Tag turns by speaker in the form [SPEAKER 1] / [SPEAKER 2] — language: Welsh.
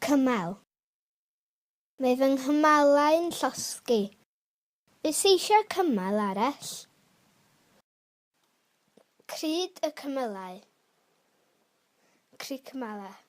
[SPEAKER 1] Cymal. Mae fy nghymalau'n llosgi. Oes eisiau cymal arall? Crud y cymylau. Crud cymalau.